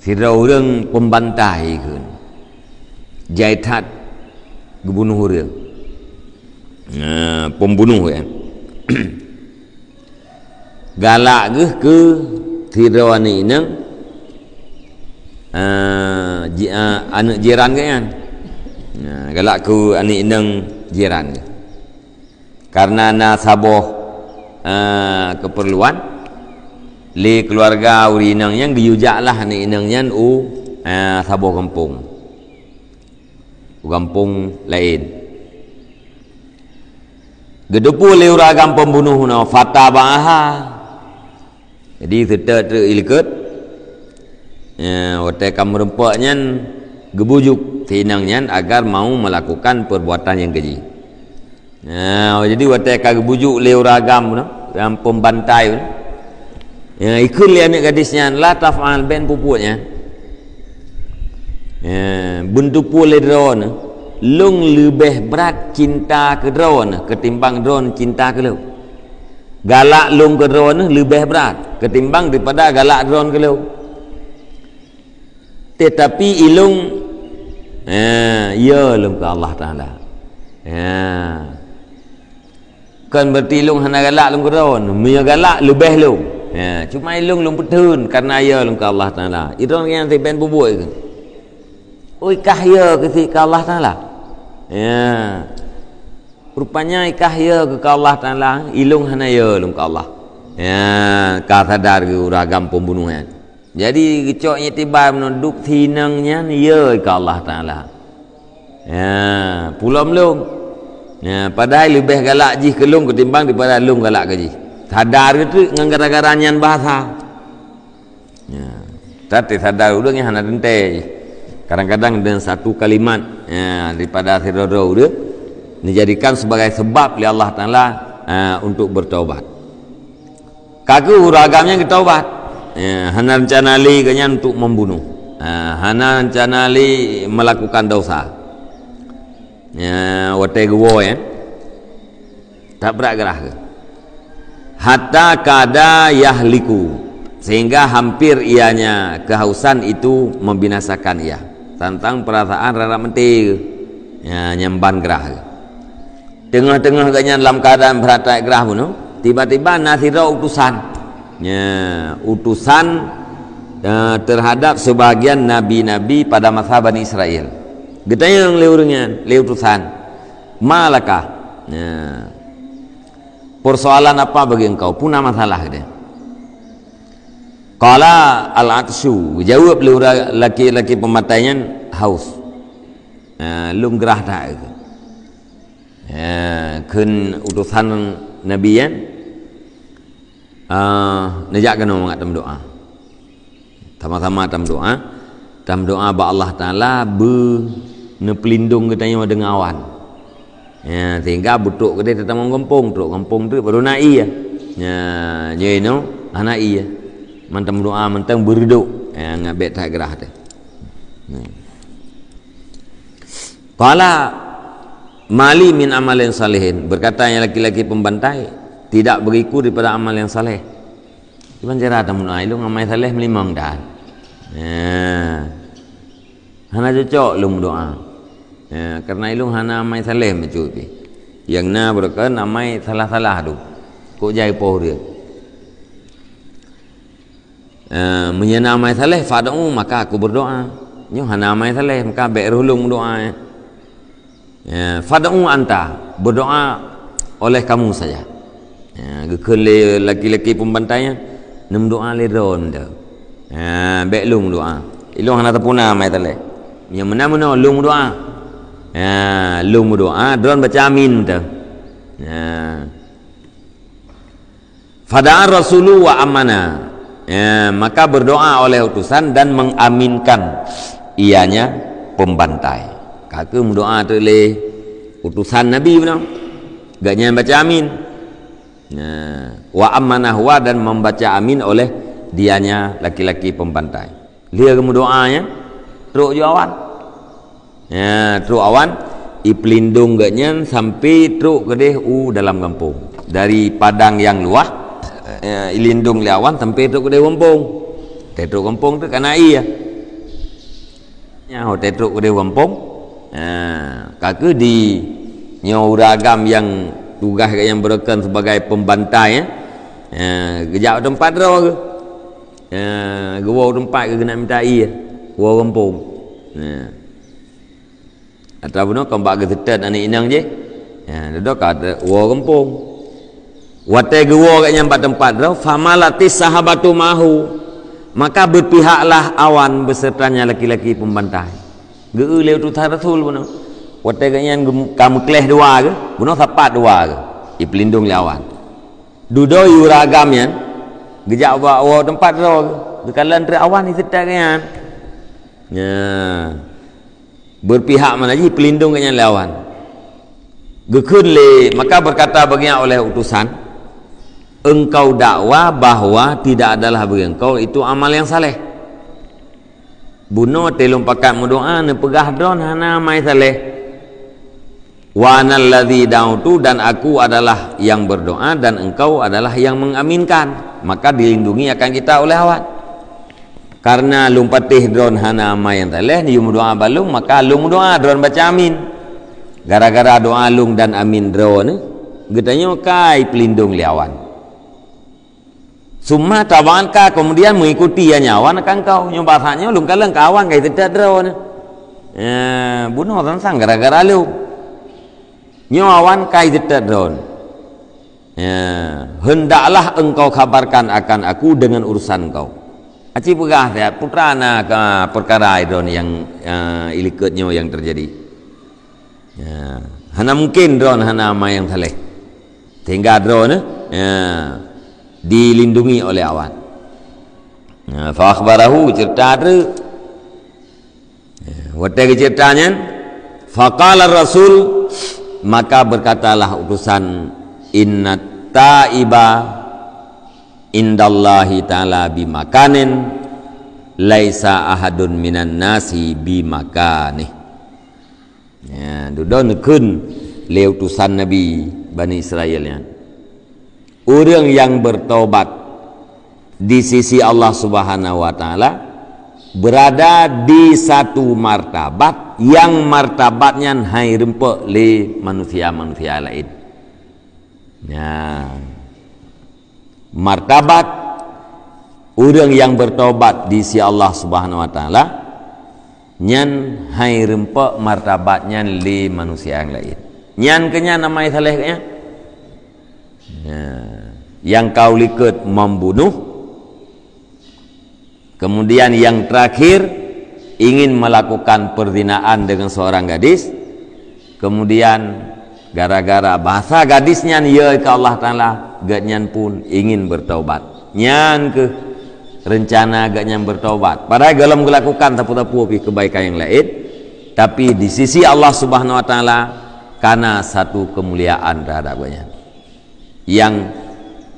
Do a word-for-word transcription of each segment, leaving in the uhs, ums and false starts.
Sidroe ureuëng pembantai kheun. Jai that geubunoh ureuëng. Nah, pembunuh, ya. Galak geuh keu sidroe aneuk inong, ah, ji-, ah, aneuk jiran geuh nyan. Nah, galak keu aneuk inong jiran geuh. Karena na saboh, eh, keperluan, lé keluarga ureuëng inong nyan geuyue jak lah aneuk inong nyan u, eh, saboh gampông. U gampông laén. Geuteupeue lé ureuëng agam pembunuh nyoe, fataba'aha. Jadi, seutôt treuk ilikot, ya, watée ka meureumpok nyan, geubujuk si inong nyan agar mau melakukan perbuatan nyang keji. Ya, jadi watée ka geubujuk lé ureuëng agam tu, nyang pembantai tu, ya, ikheun lé aneuk gadis nyan, "La taf'al, bèk peubuet nyan." Ya, beuteupeue lé droeneuh, lôn leubeh brat cinta keu droeneuh ketimbang droeneuh cinta keu lôn. Galak lôn keu droeneuh leubeh brat ketimbang daripada galak droeneuh keu lôn. Tetapi ilôn, eh, ya lôn keu Allah Taala. Ya. Kon berarti ilôn hana galak lôn keu droeneuh, meunyoe galak leubeh lôn. Ya, cuma ilôn lôn peutheun karena ya lôn keu Allah Taala. Idroeneuh nyang sibèk peubuet keu. Oi, kah ya keu si keu Allah Taala. Ya. Rupanya ikah ya keu Allah Taala, ilôn hana ya lôn keu Allah. Ya, ka sadar geuh ureuëng agam pembunuh nyan. Jadi geucok iktibar meunan duek si inong nyan ya keu Allah Taala. Ya, pulom lôn. Ya, padahai leubeh galak jih keu lôn ketimbang daripada lôn galak keu jih. Sadar geuh teuk ngon gara-gara nyan bahasa. Ya. Tapi sadar ureuëng nyang hana teuntèe jih. Kadang-kadang dengan satu kalimat, ya, daripada sidroe-droe ureuëng dijadikan sebagai sebab lé Allah Taala, ya, untuk bertaubat. Ka geuh ureuëng agam nyan geutaubat. Ya, hana rencana lé geuh nyan untuk membunuh. Ya, hana rencana lé melakukan dosa. Ya, watèe geuwoe, ya. Tabrak grah geuh. Hatta kada yahliku, sehingga hampir ianya kehausan itu membinasakan ia. Tantang perasaan rara meuté geuh. Ya, nyang ban grah geuh. Teungoh-teungoh geuh nyan lam keadaan brat that grah bunoe, tiba-tiba na sidroe utusan. Ya, utusan, ya, terhadap sebahagian nabi-nabi pada masa Bani Israel. Geutanyong lé ureuëng nyan, lé utusan, "Ma laka?" Ya. "Persoalan apa bagi engkau? Peue na masalah?" kheun. Qala, "Al-'atsyu." Jaweueb lé ureuëng laki-laki pembantai nyan, "Haus." Ya, lôn grah that. Ya, kheun utusan Nabi nyan, ah, neujak keunoe mangat tameudoá. Sama-sama tameudoá. Tameudoá bak Allah Taala beu neupeulindong geutanyoe deungon awan. Ya, sehingga beutrok keudeh tatamong gampông, trok gampông teuk baru na ié. Ya, nyoe inoe hana ié. Man tameudoá mantong beureudok. Ya, ngat bèk that grah teuh. Nah. Qala, "Ma li min amalin salihin." Berkata yang laki-laki pembantai, "Tidak bagiku daripada amal yang saleh." Kiban cara tameudoá, ilôn amai saleh meulimong dan. Ya. Hana cocok lôn meudoá. Ya, karena ilôn hana amai saleh meucut pih. Nyang na beureukan amai salah-salah tu. Kok jai poh dia. Eh, meunyoe na amai saleh, fad'u, maka aku berdoa. Nyoe hana amai saleh, maka bèk roh lôn meudoa. Ya, fad'u anta, berdoa oleh kamu saja. Ya, geukheun lé laki-laki pembantai nyan, "Neumeudoa lé droeneuh." Ya, bèk lôn meudoa. Ilôn hana teupuna amai saleh. Nyang meunan meunoe lôn meudoa. Ya, lôn meudoa, droeneuh baca amin teuh. Ya. Fada'a rasulu wa amana. Ya, maka berdoa oleh utusan dan mengaminkan ianya pembantai. Ka kheueh meudoa teuk lé utusan Nabi bunoe. Gobnyan baca amin. Nah, wa amana huwa dan membaca amin oleh dianya laki-laki pembantai. Lheueh geumeudoa nyan, trok ju awan. Ya, trok awan, ipeulindong gobnyan sampai trok keudeh u dalam gampông. Dari padang nyang luwah, ya, ilindong lé awan sampai trok keudeh gampông. Teutrok gampông tu kana ié. Nyan watèe trok keudéh gampông. Ha, ka keuh di nyoe ureueng agam nyang tugaih gobnyan beureukan sebagai pembantai, eh. Ha, geujak teumpat droe geuh. Ha, geuwoe teumpat geuh geunak minta ie, woe gampông. Ha. Atawa bunoe kon bak geuseutôt aneuk inong jih. Ha, dudoe ka woe gampông. Watèe geuwoe gobnyan bak teumpat droe, famalatis sahabatu mahu, maka beupihaklah awan besertanya laki-laki pembantai. Geu-eu lé utusan Rasul bunoe. Watèe gobnyan gem-, ka meukleh dua geuh, bunoe sapat dua geuh, jipeulindong lé awan. Dudoe ureueng agam nyan geujak bak woe teumpat droe geuh, geukalon treuk awan jiseutôt gobnyan. Nyan. Beupihak mana jih, jipeulindong gobnyan lé awan. Geukheun lé, maka berkata baginya oleh utusan, "Engkau dakwa bahwa tidak adalah bagi engkau itu amal yang saleh." Bunoe teuh lôn pakat meudoa, neupeugah droen hana amai saleh. "Wa ana alladzi da'utu," dan aku adalah yang berdoa dan engkau adalah yang mengaminkan. Maka dilindungi akan kita oleh awan. Karena lôn patéh droen hana amai nyang saleh, neuyue meudoa bak lôn, maka lôn meudoa droen baca amin. Gara-gara doa lôn dan amin droeneuh, geutanyoe ka jipeulindong lé awan. Summa taba'anka, kemudian mengikuti ya nyan awan akan kau. Nyoe basa nyoe lôn kalon keu awan ka jiseutôt droeneuh. Ya, bunoe sang-sang gara-gara lôn. Nyoe awan ka jiseutôt droeneuh. Ya, hendaklah engkau kabarkan akan aku dengan urusan kau. Aci peugah siat, putra na ka peukara droeneuh nyang, ya, ilikot nyoe nyang teujadi. Ya, hana mungkin droeneuh hana amai nyang saleh. Sehingga droeneuh, ya, dilindungi oleh awan. Ya, fa akhbarahu, cerita treuk. Ya, watèe geuceurita nyan, faqala Rasul, maka berkatalah utusan, "Inna ta'iba indallahi ta'ala bimakanin, laisa ahadun minan nasi bimakanih." Ya, dudoe neukheun lé utusan Nabi Bani Israel nyan. Ureueng nyang bertobat di sisi Allah Subhanahu wa Ta'ala berada di satu martabat nyang martabat nyan hai rumpok lé manusia-manusia laén. Nyan martabat ureueng nyang bertobat di sisi Allah Subhanahu wa Ta'ala, nyan hai rumpok martabat nyan lé manusia nyang laén. Nyan keuh nyan amai saleh nyan. Ya, nyang ka likot membunuh, kemudian yang terakhir ingin melakukan perzinaan dengan seorang gadis, kemudian gara-gara bahasa gadis nyan ya keu Allah Ta'ala, gobnyan pun ingin bertobat. Nyan keuh rencana gobnyan bertobat. Padahai golom geulakukan sapeue-sapeue pih kebaikan nyang laén, tapi di sisi Allah Subhanahu wa Ta'ala kana satu kemuliaan terhadap gobnyan. Nyang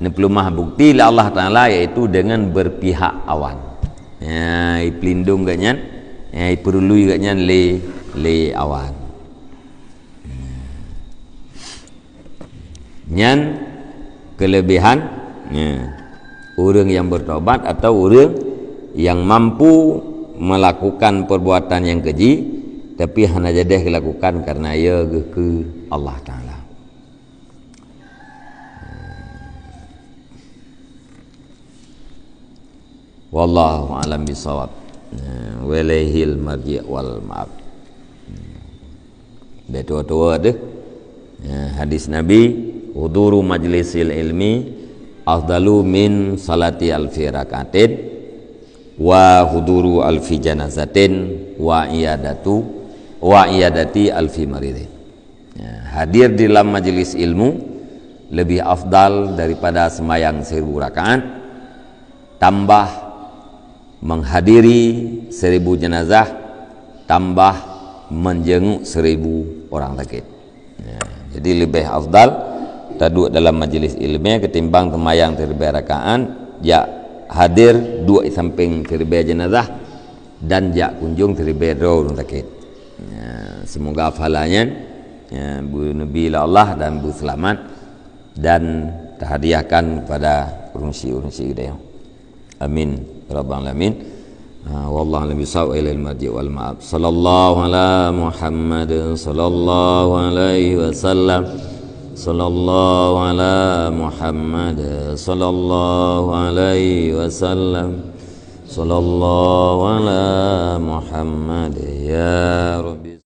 neupeuleumah bukti lé Allah Ta'ala, yaitu dengan berpihak awan. Ya, jipeulindong gobnyan, ya, jipeurului gobnyan lé, lé awan. Nyan kelebihan, ya, ureueng nyang bertobat atau ureueng nyang mampu melakukan perbuatan nyang keji, tapi hana jadeh geuh lakukan karena ya geuh keu Allah Ta'ala. Wallahu a'lam bishawab. Nah, walaihil marji' wal ma'ab. Betul-betul deh. Ya, hadis Nabi, "Huduru majlisil ilmi afdalu min salati alfi rakaatin, wa huduru alfi janazatin, wa iyadatu, wa iyadati alfi maridin." Ya, hadir di dalam majelis ilmu lebih afdal daripada sembahyang seribu rakaat, tambah menghadiri seribu jenazah, tambah menjenguk seribu orang sakit. Ya, jadi lebih afdal taduek dalam majelis ilmu ketimbang sembahyang seribu rakaat, jak hadir duek di samping seribu jenazah, dan jak kunjung seribu droe ureueng sakit. Ya, semoga pahala nyan, ya, beuneubri lé Allah dan beuseulamat dan tahadiahkan kepada ureueng syik-ureueng syik geutanyoe. Amin, ya rabbal alamin. Ha, wallahu a'lam bissawab, wa ilaihil marji' wal ma'ab. Sallallahu ala Muhammad, sallallahu alaihi wasallam. Sallallahu ala Muhammad, sallallahu alaihi wasallam. Sallallahu ala Muhammad, ya Rabbi.